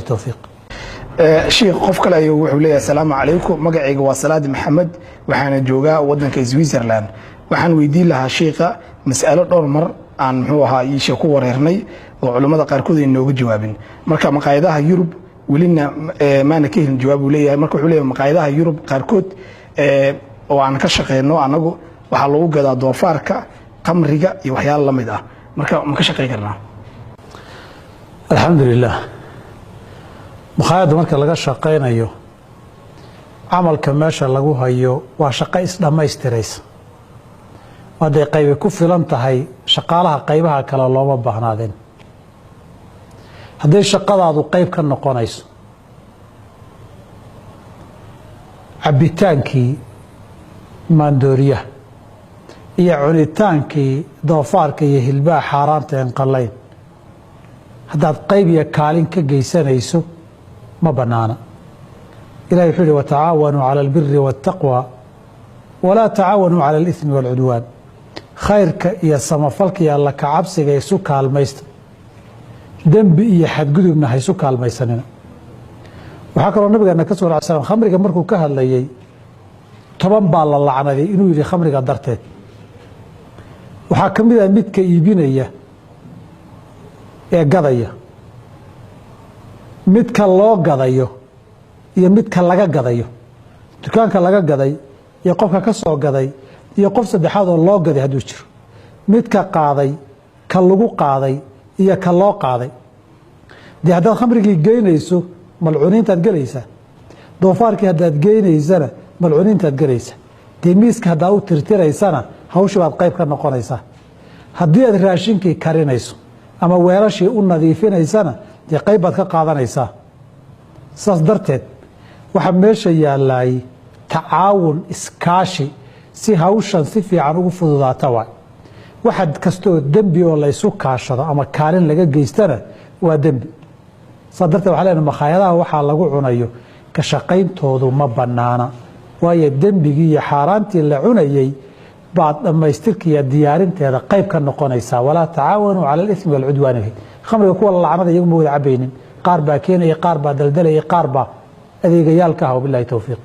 Towfiiq. Shiikh, qof kale ayuu wuxuu leeyahay: "Asalaamu calaykum, magacayga waa Salaadi Maxamed, waxaana joogaa wadanka Switzerland. Waxaan weydiin lahaa shiikha mas'alo dhowr mar aan muxuu ahaa iisha ku wareernay oo culummada qaarkood ay nooga jawaabin. Marka maqaayadaha Yurub welina maana ka helin jawaab," uu leeyahay. Marka wuxuu leeyahay, maqaayadaha Yurub qaarkood oo aan ka shaqeyno anagu waxaa lagu gadaa doofaarka, qamriga iyo waxyaalo la mid ah. Marka ma ka shaqeyn karnaa? Alxamdu lilah. Makhaayadda marka laga shaqaynayo, camalka meesha lagu hayo waa shaqo isdhammaystiraysa. Hadday qaybi ku filan tahay shaqaalaha, qaybaha kale looma baahnaadeen. Hadday shaqadaadu qayb ka noqonayso cabbitaankii maandooriyaha iyo cunitaankii doofaarka iyo hilbaha xaaraanta een qalayn, haddaad qayb iyo kaalin ka geysanayso, ma bannaana. Ilahi wuxuu yihi: "Watacaawanuu cala albiri waاtaqwa walaa tacaawanuu cala alithmi wاlcudwaan." Khayrka iyo samafalka iyo alla kacabsiga isu kaalmaysta, dembi iyo xadgudubna ha isu kaalmaysanina. Waxaa kaloo nabigeena ka sugan slam khamriga markuu ka hadlayey, 10 baa la lacnaday inuu yidhi khamriga darteed. Waxaa ka mid ah midka iibinaya ee gadaya, midka loo gadayo iyo midka laga gadayo, dukaanka laga gaday iyo qofka ka soo gaday iyo qof saddexaad oo loo gaday hadduu jiro, midka qaaday, ka lagu qaaday iyo ka loo qaaday. Dee haddaad khamrigii geynayso, malcuuniintaad gelaysaa. Doofaarkii haddaad geynaysana, malcuuniintaad gelaysaa. Dee miiska haddaad u tirtiraysana, hawshii baad qayb ka noqonaysaa. Haddii aad raashinkii karinayso ama weelashii u nadiifinaysana, dee qayb baad ka qaadanaysaa. Saas darteed waxaa meesha yaalaay tacaawun, iskaashi, si hawshan si fiican ugu fududaata. Waay waxad kastooo dembi oo laysu kaashado ama kaalin laga geystana waa dembi. Saas darteed waxaa leenahay makhaayadaha waxaa lagu cunayo ka shaqayntoodu ma bannaana, waayo dembigii iyo xaaraantii la cunayey baad dhammaystirka iyo diyaarinteeda qayb ka noqonaysaa. "Walaa tacaawanuu cala alithmi walcudwaani." Khamriga kuwa la lacnada iyagu ma wada cabaynin, qaar baa keenaya, qaar baa daldalayay, qaar baa adeegayaalka ah. Wabilahi towfiiq.